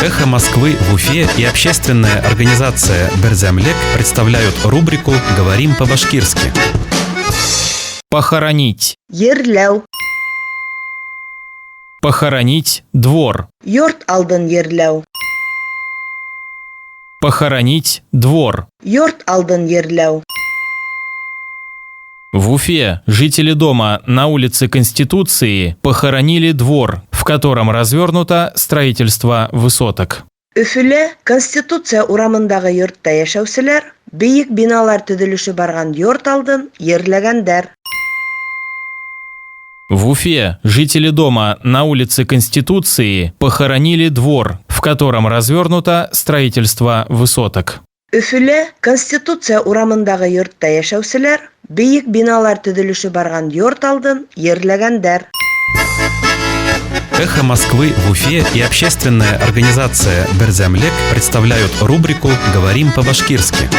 «Эхо Москвы» в Уфе и общественная организация «Берҙәмлек» представляют рубрику «Говорим по-башкирски». Похоронить. Ерләү. Похоронить двор. Йорт алдын ерләү. Похоронить двор. Йорт алдын ерләү. В Уфе жители дома на улице Конституции похоронили двор, в котором развернуто строительство высоток. Өфөлә Конституция урамындағы йортта йәшәүселәр бейек биналар төҙөлөшө барған йорт алдын ерләгәндәр. В Уфе жители дома на улице Конституции похоронили двор, в котором развернуто строительство высоток. Өфөлә Конституция урамындағы йортта йәшәүселәр бейек биналар төҙөлөшө барған йорт алдын ерләгәндәр. «Эхо Москвы» в Уфе и общественная организация «Берҙәмлек» представляют рубрику «Говорим по-башкирски».